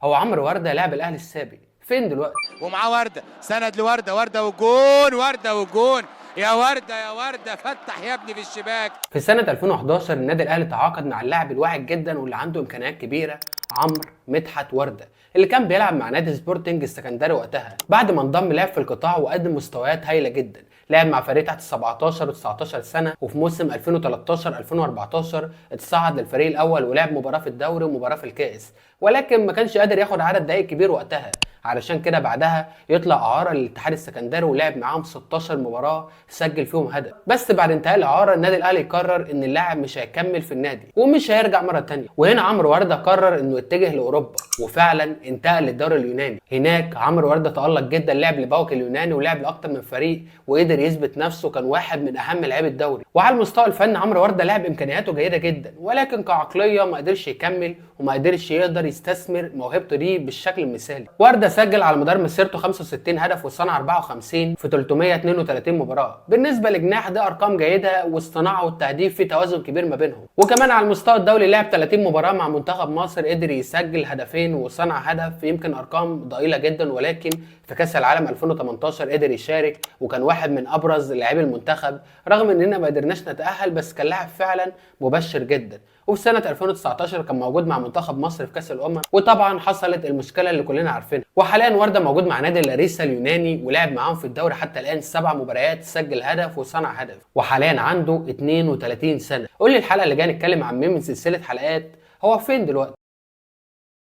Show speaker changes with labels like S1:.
S1: هو عمرو ورده لاعب الاهلي السابق، فين دلوقتي؟
S2: ومعاه ورده، سند لورده، ورده والجون، ورده والجون، يا ورده يا ورده، فتح يا ابني في الشباك.
S1: في سنة 2011 النادي الاهلي تعاقد مع اللاعب الواعد جدا واللي عنده امكانيات كبيرة، عمرو مدحت ورده، اللي كان بيلعب مع نادي سبورتنج السكندري وقتها. بعد ما انضم لعب في القطاع وقدم مستويات هايلة جدا، لعب مع فريق تحت 17 و19 سنة، وفي موسم 2013 2014 اتصعد للفريق الاول ولعب مباراة في الدوري ومباراة في الكاس، ولكن ما كانش قادر ياخد عدد دقائق كبير وقتها. علشان كده بعدها يطلع اعاره للاتحاد السكندري ولعب معاهم 16 مباراة سجل فيهم هدف. بس بعد انتهاء الاعارة النادي الاهلي قرر ان اللاعب مش هيكمل في النادي ومش هيرجع مرة تانية، وهنا عمرو ورده قرر انه يتجه لاوروبا، وفعلا انتقل للدوري اليوناني. هناك عمرو ورده تالق جدا، لعب لباوك اليوناني ولعب لاكتر من فريق وقدر يثبت نفسه، كان واحد من اهم لاعبي الدوري. وعلى المستوى الفني عمرو ورده لاعب امكانياته جيدة جدا، ولكن كعقليه ما قدرش يكمل وما قدرش يقدر يستثمر موهبته دي بالشكل المثالي. ورده سجل على مدار مسيرته 65 هدف وصنع 54 في 332 مباراة. بالنسبة لجناح ده ارقام جيدة، والصناعة والتهديف في توازن كبير ما بينهم. وكمان على المستوى الدولي لعب 30 مباراة مع منتخب مصر، قدر يسجل هدفين وصنع هدف، يمكن ارقام ضئيلة جدا، ولكن في كاس العالم 2018 قدر يشارك وكان واحد من ابرز لاعبي المنتخب، رغم اننا ما قدرناش نتاهل، بس كان لاعب فعلا مبشر جدا. وفي سنة 2019 كان موجود مع منتخب مصر في كاس الامم، وطبعا حصلت المشكلة اللي كلنا عارفينها. وحاليا ورده موجود مع نادي لاريسا اليوناني ولعب معاهم في الدوري حتى الان 7 مباريات، سجل هدف وصنع هدف، وحاليا عنده 32 سنة. قول لي الحلقة اللي جاية نتكلم عن مين من سلسلة حلقات هو فين دلوقتي؟